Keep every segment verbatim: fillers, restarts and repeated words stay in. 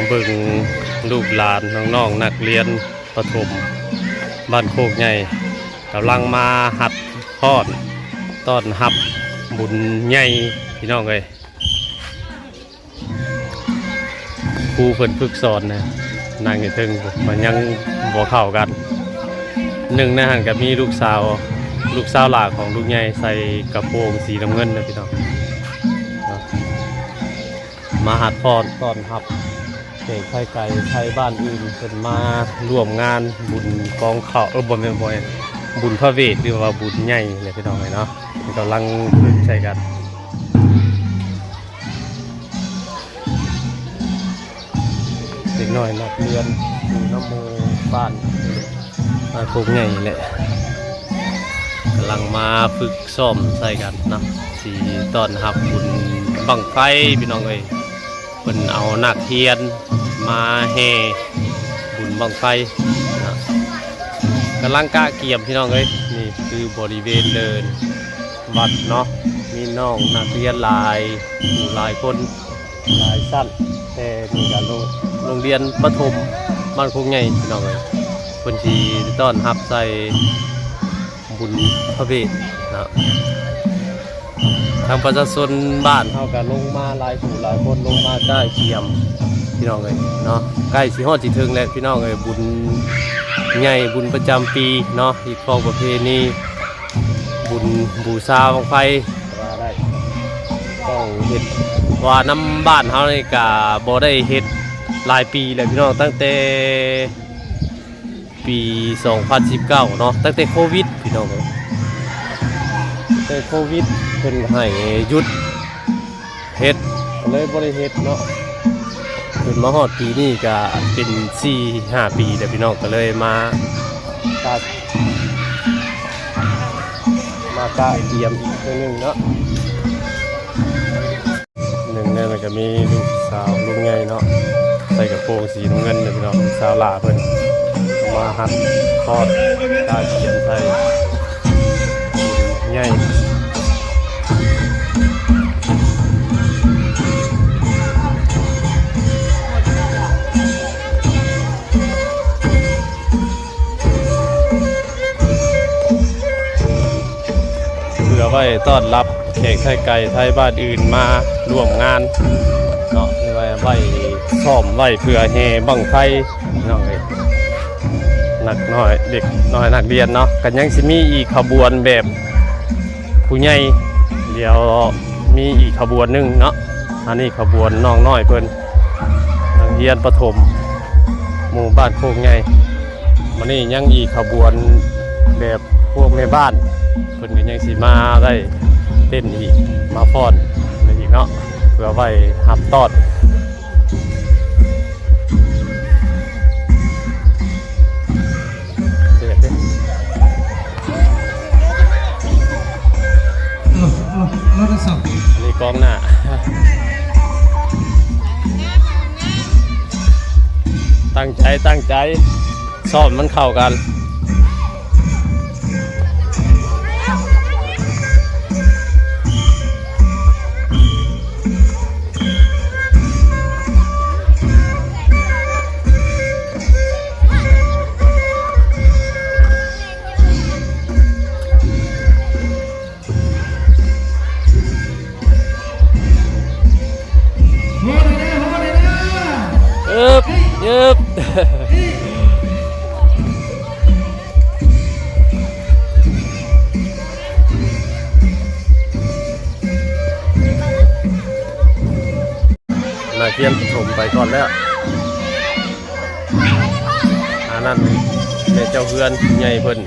เบิ่งลูกหลานน้องๆนักเรียนประถมบ้านโคกใหญ่กำลังมาฮัดฮอดต้อนรับบุญใหญ่พี่น้องเอ้ย ครูเพิ่นฝึกสอนนะ นั่งอยู่เทิงมันยังบ่เข้ากัน หนึ่งในหั้นก็มีลูกสาว ลูกสาวหลาของลุงใหญ่ใส่กระโปรงสีน้ำเงินนะพี่น้องเนาะ มาฮัดฮอดต้อนรับแขกไทไกลไทบ้านอื่นเพิ่นมาร่วมงานบุญกองข้าว เออ บ่แม่น บ่แม่น บุญพระเวทหรือว่าบุญใหญ่แหละพี่น้องเอ้ยเนาะ กำลังฝึกใส่กัน เด็กน้อยนักเรียนอยู่นำหมู่บ้าน บ้านโคกใหญ่นี่แหละ กำลังมาฝึกซ้อมใส่กันเนาะ สิต้อนรับบุญบั้งไฟพี่น้องเอ้ย เพิ่นเอานักเรียนมาแห่บุญบั้งไฟเนาะ กำลังกะเกียมพี่น้องเอ้ย นี่คือบริเวณเดินวัดเนาะ มีน้องนักเรียนหลายหมู่หลายคน หลายชั้น แต่นี่ก็โรง โรงเรียนประถมบ้านโคกใหญ่พี่น้องเอ้ย เพิ่นสิต้อนรับใส่บุญพระเวทเนาะ ทางประชาชนบ้านเฮาก็ลงมาหลายผู้หลายคน ลงมากะเกียมพี่น้องเอ้ยเนาะ ใกล้สิฮอดสิถึงแล้วพี่น้องเอ้ย บุญใหญ่บุญประจำปีเนาะ อีกครองประเพณี บุญบูชาบั้งไฟว่าได้ ต้องเฮ็ด ว่านำบ้านเฮานี่ก็บ่ได้เฮ็ดหลายปีแล้วพี่น้อง ตั้งแต่ปีสองพันสิบเก้าเนาะ ตั้งแต่โควิดพี่น้องเอ้ย ตั้งแต่โควิดเพิ่นให้หยุด เฮ็ด ก็เลยบ่ได้เฮ็ดเนาะ จนมาฮอดปีนี้ก็เป็นสี่ห้าปีแล้วพี่น้อง ก็เลยมา ตัด มากะเตรียมอีกเทื่อหนึ่งเนาะ หนึ่งในนั้นก็มีลูกสาวลุงใหญ่เนาะ ใส่กระโปรงสีน้ำเงินเนี่ยพี่น้อง ลูกสาวหลาเพิ่น มาฮัดฮอดกะเกียมใส่ ใหญ่ เพื่อไว้ต้อนรับแขกไทไกลไทบ้านอื่นมาร่วมงานเนาะ ไว้ ไว้ซ้อมไว้เพื่อแห่บั้งไฟเนาะ นักน้อย เด็กน้อยนักเรียนเนาะ ก็ยังสิมีอีกขบวนแบบผู้ใหญ่ เดี๋ยวมีอีกขบวนหนึ่งเนาะ อันนี้ขบวนน้องน้อยเพิ่น นักเรียนประถมหมู่บ้านโคกใหญ่ วันนี้ยังอีกขบวนแบบพวกแม่บ้าน เพิ่นก็ยังสิมาได้เต้นอีก มาฟ้อนอีกเนาะ เพื่อไว้ฮับต้อน เดี๋ยวเดี๋ยว รถ รถ รถรับส่ง อันนี้กองหน้า ตั้งใจ ตั้งใจ ซ้อมมันเข้ากัน เอิบ เอิบ นักเรียนประถมไปก่อนแล้ว อันนั้นแม่เจ้าเฮือนใหญ่เพิ่น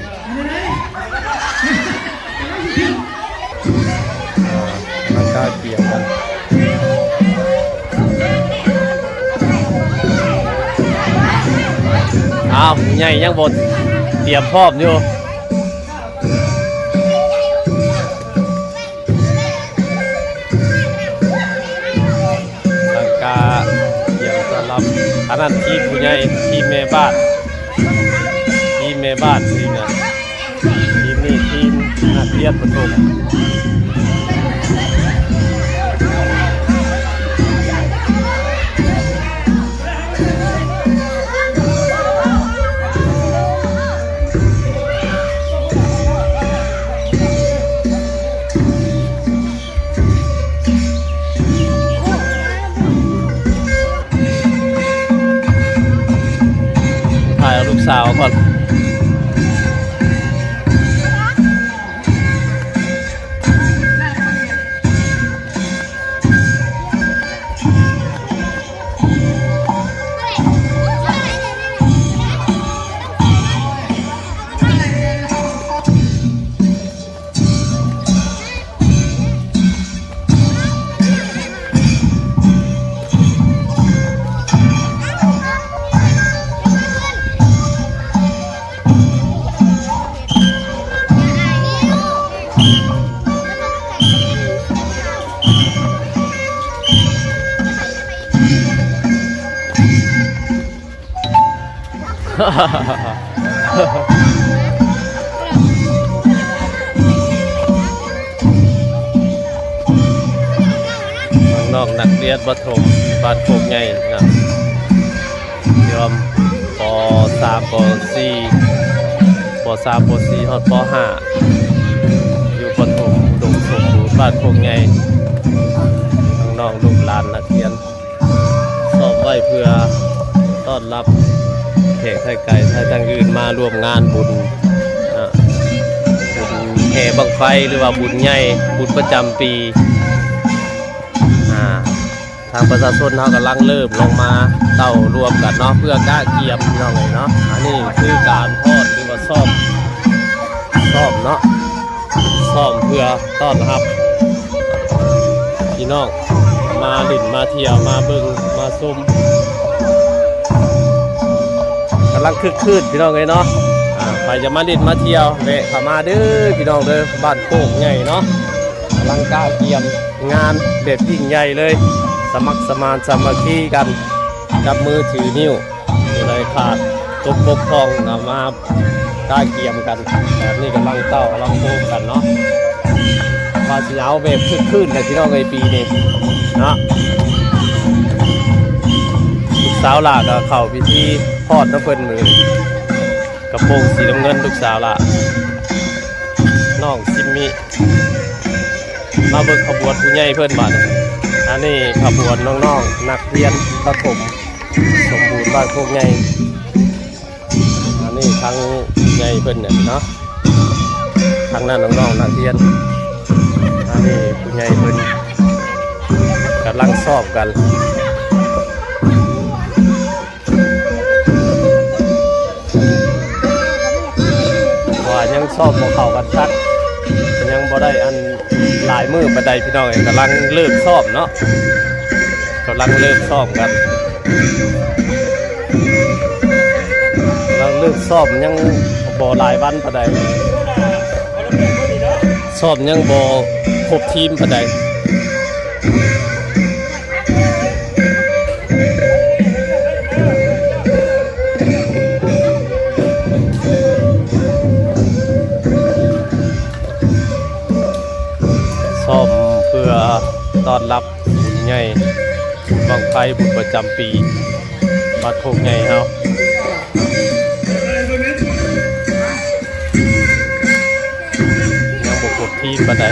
อ่า ร่างกายเปียกกัน อ้าว ใหญ่ยังบ่เตรียมพร้อมอยู่ หลังกาเตรียมต้อนรับ อันนั้นทีมผู้ใหญ่ ทีมแม่บ้าน ทีมแม่บ้าน ทีมนั้น ทีมนี้ ทีมนักเรียนประถม เ สาวก่อน น้องนักเรียนประถมบ้านโคกใหญ่นะ เตรียม ป.สาม ป.สี่ ป.สาม ป.สี่ ฮอด ป.ห้า อยู่ประถมอุดมสมบูรณ์บ้านโคกใหญ่ น้องๆ ลูกหลานนักเรียน ซ้อมไว้เพื่อต้อนรับแขกไทยไกลไทยต่างอื่นมาร่วมงานบุญ อ่า บุญแห่บั้งไฟ หรือว่าบุญใหญ่ บุญประจำปี อ่า ทางประชาชนเฮากำลังเริ่มลงมาเต้ารวมกันเนาะ เพื่อกะเกียมพี่น้องเอ้ยเนาะ อันนี้คือการทอดหรือว่าซ้อม ซ้อมเนาะ ซ้อมเพื่อต้อนรับพี่น้องมาหลิ้นมาเที่ยวมาเบิ่งมาชม กำลังคึกคืนพี่น้องเอ้ยเนาะ อ่า ใครจะมาหลิ้นมาเที่ยวแวะเข้ามาเด้อพี่น้องเด้อ บ้านโคกใหญ่เนาะ กำลังกะเกียมงานแบบยิ่งใหญ่เลย สมัครสมานสามัคคีกัน จับมือถือนิ้ว ผู้ใดขาดตกบกพร่องก็มากะเกียมกัน แบบนี้กำลังเต้ากำลังโฮมกันเนาะ ว่าสิเอาแบบคึกคืนแหละพี่น้องเอ้ยปีนี้เนาะ ลูกสาวหล่าก็เข้าพิธีพอดเนาะเพิ่นมื้อนี้ กระโปรงสีน้ำเงินลูกสาวหล่า น้องซิมมิ มาเบิ่งขบวนผู้ใหญ่เพิ่นบาดนี้ อันนี้ขบวนน้องๆ นักเรียนประถมสมบูรณ์บ้านโคกใหญ่ อันนี้ทั้งผู้ใหญ่เพิ่นเนี่ยเนาะ ทางนั้นน้องๆ นักเรียน อันนี้ผู้ใหญ่เพิ่นกำลังซ้อมกัน ว่ายังซ้อมบ่เข้ากันคัก ยังบ่ได้อันหลายมื้อปานใดพี่น้องเอ้ย กำลังเริ่มซ้อมเนาะ กำลังเริ่มซ้อมกัน กำลังเริ่มซ้อมยังบ่หลายวันปานใด ซ้อมยังบ่ครบทีมปานใด ซ้อมเพื่อต้อนรับบุญใหญ่บั้งไฟบุญประจำปี บ้านโคกใหญ่เฮา ยังบ่ครบทีมปานใด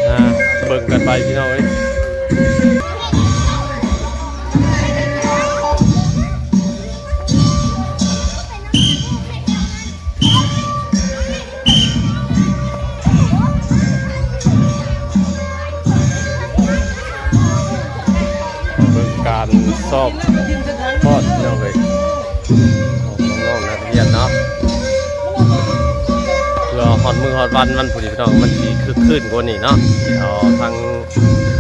อ่า เบิ่งกันไปพี่น้องเอ้ย เบิ่งการซ้อมทอดพี่น้องเอ้ย ของน้องๆ นักเรียนเนาะ เพื่อฮอดมื้อฮอดวันมันพู้นพี่น้อง มันสิคึกคื้นกว่านี้เนาะ เดี๋ยวทาง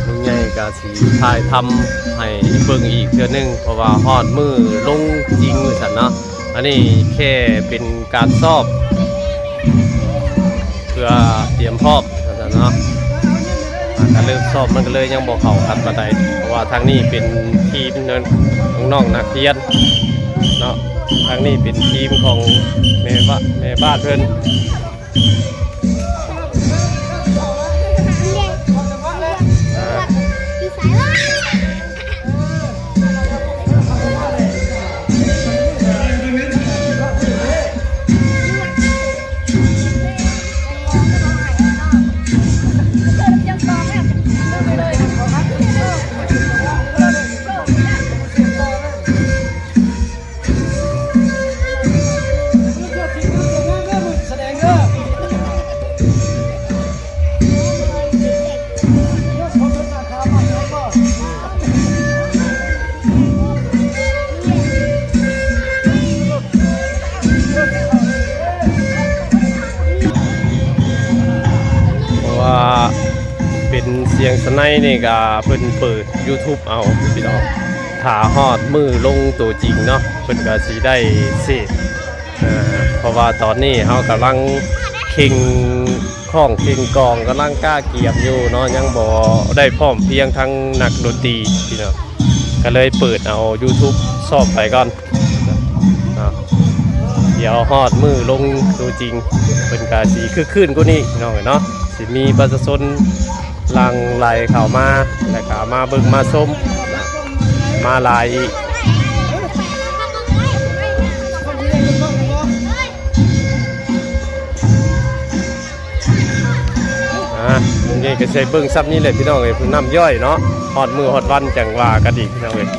ลุงใหญ่ก็สิถ่ายทำให้เบิ่งอีกเทื่อหนึ่ง เพราะว่าฮอดมื้อลงจริงว่าซั่นเนาะ อันนี้แค่เป็นการซ้อม เพื่อเตรียมพร้อมว่าซั่นเนาะ อ่า ก็เริ่มซ้อมมันก็เลยยังบ่เข้ากันปานใด เพราะว่าทางนี้เป็นทีมน้องๆนักเรียนเนาะ ทางนี้เป็นทีมของแม่บ้าน แม่บ้านเพิ่น เพราะว่าเป็นเสียงสไนนี่ก็เพิ่นเปิด YouTube เอาพี่น้อง ถ้าฮอดมื้อลงตัวจริงเนาะ เพิ่นก็สิได้เสพ อ่า เพราะว่าตอนนี้เฮากำลังเข่งข้องเข่งกอง กำลังก้าเกียมอยู่เนาะ ยังบ่ได้พร้อมเพรียงทั้งนักดนตรีพี่น้อง ก็เลยเปิดเอา YouTube ซ้อมไปก่อนเนาะ เดี๋ยวฮอดมื้อลงตัวจริง เพิ่นก็สิคึกคืนกว่านี้พี่น้องเนาะ สิมีประชาชนหลั่งไหลเข้ามา แล้วก็มาเบิ่งมาชม มาหลายอีก อ่ะ นี่ก็ใช้เบิ่งซ้ำนี่แหละพี่น้องเอ้ย น้ำย่อยเนาะ ฮอดมื้อฮอดวันจั่งว่ากันอีกพี่น้องเอ้ย